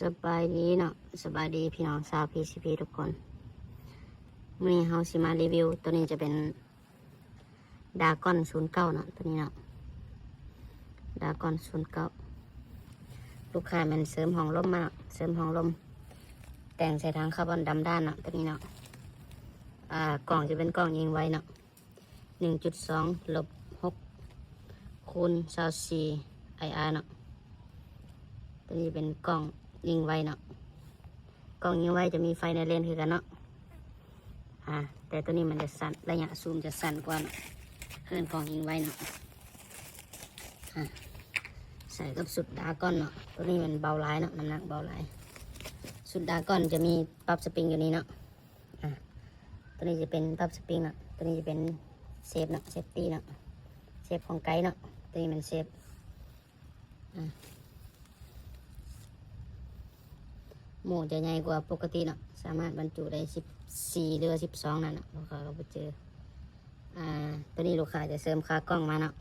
ສະບາຍດີເນາະ ສະບາຍດີພີ່ນ້ອງຊາວ ພີຊີພີ ທຸກຄົນ. ມື້ນີ້ເຮົາຊິມາຣີວິວ ໂຕນີ້ຈະເປັນດາກອນສູນເກົ້າເນາະ ໂຕນີ້ເນາະ ດາກອນສູນເກົ້າ. ລູກຄ້າແມ່ນເສີມຫ້ອງລົມມາເນາະ ເສີມຫ້ອງລົມ ແຕ່ງໃສ່ຖັງຄາບອນດຳດ້ານເນາະ ໂຕນີ້ເນາະ. ອາ ກ້ອງຈະເປັນກ້ອງຍິງໄວເນາະ ໜຶ່ງຈຸດສອງລົບຫົກຄູນຊາວສີ່ໄອອາເນາະ. ໂຕນີ້ເປັນກ້ອງຍິງໄວເນາະ ກ້ອງຍິງໄວຈະມີໄຟໃນເລນຄືກັນເນາະ. ອາ ແຕ່ໂຕນີ້ມັນຈະສັ້ນ ໄລຍະຊູມຈະສັ້ນກວ່າເນາະ ເຮືອນກ້ອງຍິງໄວເນາະ. ອາ ໃສ່ກັບຊຸດດາກອນເນາະ ໂຕນີ້ມັນເບົາຫຼາຍເນາະ ນ້ຳໜັກເບົາຫຼາຍ. ຊຸດດາກອນຈະມີປັບສະປຣິງຢູ່ນີ້ເນາະ. ອາ ໂຕນີ້ຈະເປັນປັບສະປຣິງເນາະ ໂຕນີ້ຈະເປັນເຊບເນາະ ເຊບຕີເນາະ ເຊບຂອງໄກເນາະ ໂຕນີ້ແມ່ນເຊບ. ອາ ໂມ່ຈະໃຫຍ່ກວ່າປົກກະຕິເນາະ ສາມາດບັນຈຸໄດ້ສິບສີ່ ຫຼືວ່າສິບສອງນັ້ນເນາະ ລູກຄ້າກໍບໍ່ເຈີ. ອາ ໂຕນີ້ລູກຄ້າຈະເສີມຂາກ້ອງມາເນາະ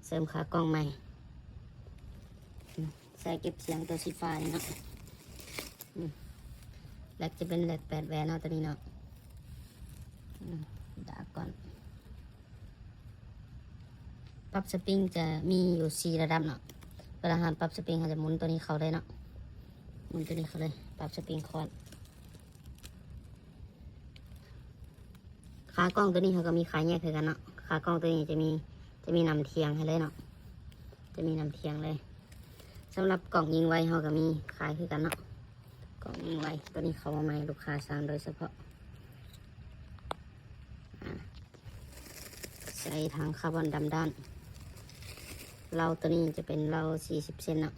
ເສີມຂາກ້ອງໃໝ່ ອາ ໃສ່ເກັບສຽງຕົວສີຟ້ານີ້ເນາະ. ອາ ແລັກຈະເປັນແລັກແປດແຫວນເນາະ ໂຕນີ້ເນາະ. ອາ ດາກອນ ປັບສະປຣິງຈະມີຢູ່ສີ່ລະດັບເນາະ. ເວລາເຮົາປັບສະປຣິງ ເຮົາຈະໝູນໂຕນີ້ເຂົ້າເລີຍເນາະ ໝູນໂຕນີ້ເຂົ້າເລີຍ ປັບສະປຣິງຄອດ. ຂາກ້ອງໂຕນີ້ເຮົາກໍມີຂາແຍກຄືກັນເນາະ ຂາກ້ອງໂຕນີ້ຈະມີ ຈະມີນ້ຳທ່ຽງໃຫ້ເລີຍເນາະ ຈະມີນ້ຳທ່ຽງເລີຍ. ສຳລັບກ້ອງຍິງໄວເຮົາກໍມີຂາຍຄືກັນເນາະ ກ້ອງຍິງໄວ ໂຕນີ້ເຂົ້າມາໃໝ່ ລູກຄ້າສັ່ງໂດຍສະເພາະ. ອາ ໃສ່ຖັງຄາບອນດຳດ້ານ ເລົາໂຕນີ້ຈະເປັນເລົາສີ່ສິບເຊັນເນາະ. ອ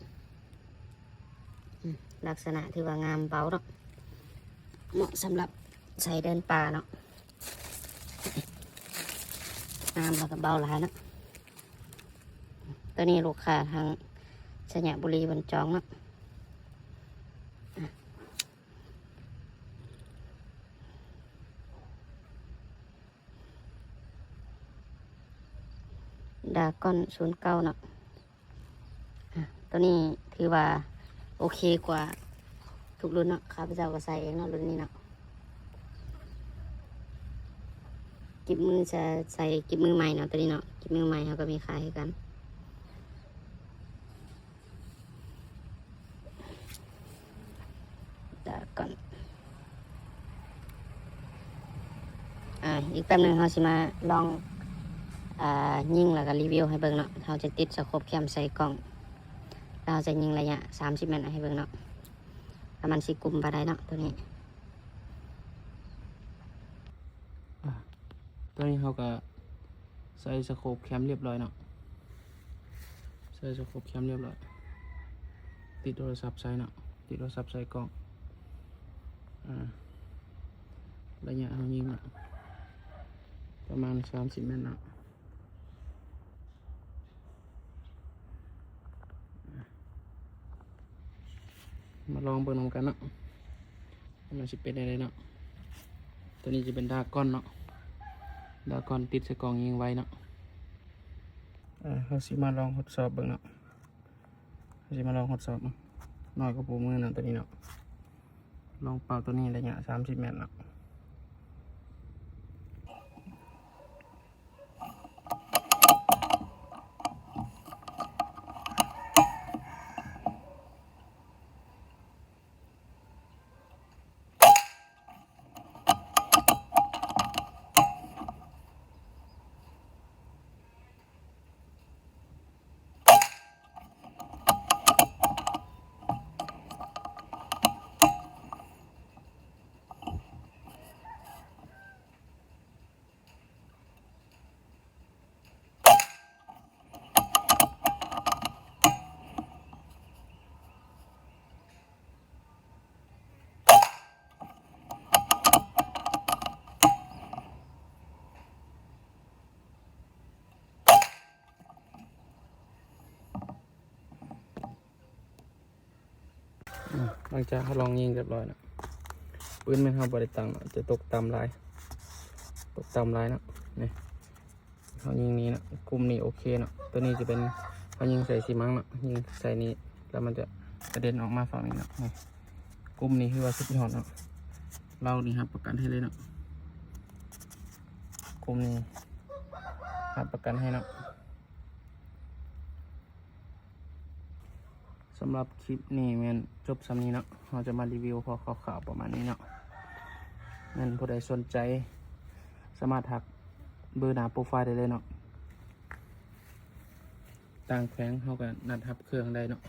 າ ລັກສະນະຖືວ່າງາມ ເບົາເນາະ ເໝາະສຳລັບໃສ່ເດີນປ່າເນາະ ງາມແລ້ວກໍເບົາຫຼາຍເນາະ. ໂຕນີ້ລູກຄ້າທາງໄຊຍະບູລີເພິ່ນຈອງເນາະ. ດາກອນສູນເກົ້າເນາະ ອາ ໂຕນີ້ຖືວ່າໂອເຄກວ່າທຸກລຸ້ນເນາະ ຂ້າພະເຈົ້າກໍໃສ່ເອງເນາະ ລຸ້ນນີ້ເນາະ. ກິບມື ໃສ່ ໃສ່ກິບມືໃໝ່ເນາະ ໂຕນີ້ເນາະ ກິບມືໃໝ່ເຮົາກໍມີຂາຍຄືກັນ. ດາກອນ ອາ ອີກແປັບໜຶ່ງເຮົາຊິມາລອງ ອາ ຍິງແລ້ວກໍຣີວິວໃຫ້ເບິ່ງເນາະ. ເຮົາຈະຕິດສະໂຄບແຄມໃສ່ກ້ອງ ແລ້ວເຮົາຈະຍິງໄລຍະສາມສິບແມັດໃຫ້ເບິ່ງເນາະ ວ່າມັນຊິກຸມປານໃດເນາະ ໂຕນີ້. ອາ ຕອນນີ້ເຮົາກໍໃສ່ສະໂຄບແຄມລຽບຮ້ອຍເນາະ ໃສ່ສະໂຄບແຄມລຽບຮ້ອຍ ຕິດໂທລະສັບໃສ່ເນາະ ຕິດໂທລະສັບໃສ່ກ້ອງ. ອາ ໄລຍະເຮົາຍິງເນາະ ປະມານສາມສິບແມັດເນາະ. ມາລອງເບິ່ງນຳກັນເນາະ ວ່າມັນຊິເປັນແນວໃດເນາະ. ໂຕນີ້ຈະເປັນດາກອນເນາະ ດາກອນຕິດໃສ່ກ້ອງຍິງໄວເນາະ. ເຮົາຊິມາລອງທົດສອບເບິ່ງເນາະ ເຮົາຊິມາລອງທົດສອບເນາະ ນ້ອຍກວ່າຜູ້ມືເນາະ ໂຕນີ້ເນາະ. ລອງເປົ່າໂຕນີ້ໄລຍະສາມສິບແມັດເນາະ. ອືມ ຫຼັງຈາກເຮົາລອງຍິງຮຽບຮ້ອຍເນາະ ປືນແມ່ນເຮົາບໍ່ໄດ້ຕັ້ງເນາະ ຈະຕົກຕ່ຳຫຼາຍ ຕົກຕ່ຳຫຼາຍເນາະ. ນີ້ ເຮົາຍິງນີ້ເນາະ ກຸ່ມນີ້ໂອເຄເນາະ. ໂຕນີ້ຈະເປັນ ເຮົາຍິງໃສ່ຊີມັງເນາະ ຍິງໃສ່ນີ້ ແລ້ວມັນຈະ ກະເດັນອອກມາຝັ່ງນີ້ເນາະ. ນີ້ ກຸ່ມນີ້ຄືວ່າສຸດຍອດເນາະ, ລາວນີ້ຮັບປະກັນໃຫ້ເລີຍເນາະ, ກຸ່ມນີ້ຮັບປະກັນໃຫ້ເນາະ. ສຳລັບຄລິບນີ້ແມ່ນຈົບສ່ຳນີ້ເນາະ, ເຮົາຈະມາຣີວິວພໍຄ່າວໆປະມານນີ້ເນາະ. ແມ່ນຜູ້ໃດສົນໃຈສາມາດທັກເບີໜ້າໂປຣໄຟໄດ້ເລີຍເນາະ. ຕ່າງແຂວງເຮົາກໍນັດຮັບເຄື່ອງໄດ້ເນາະ.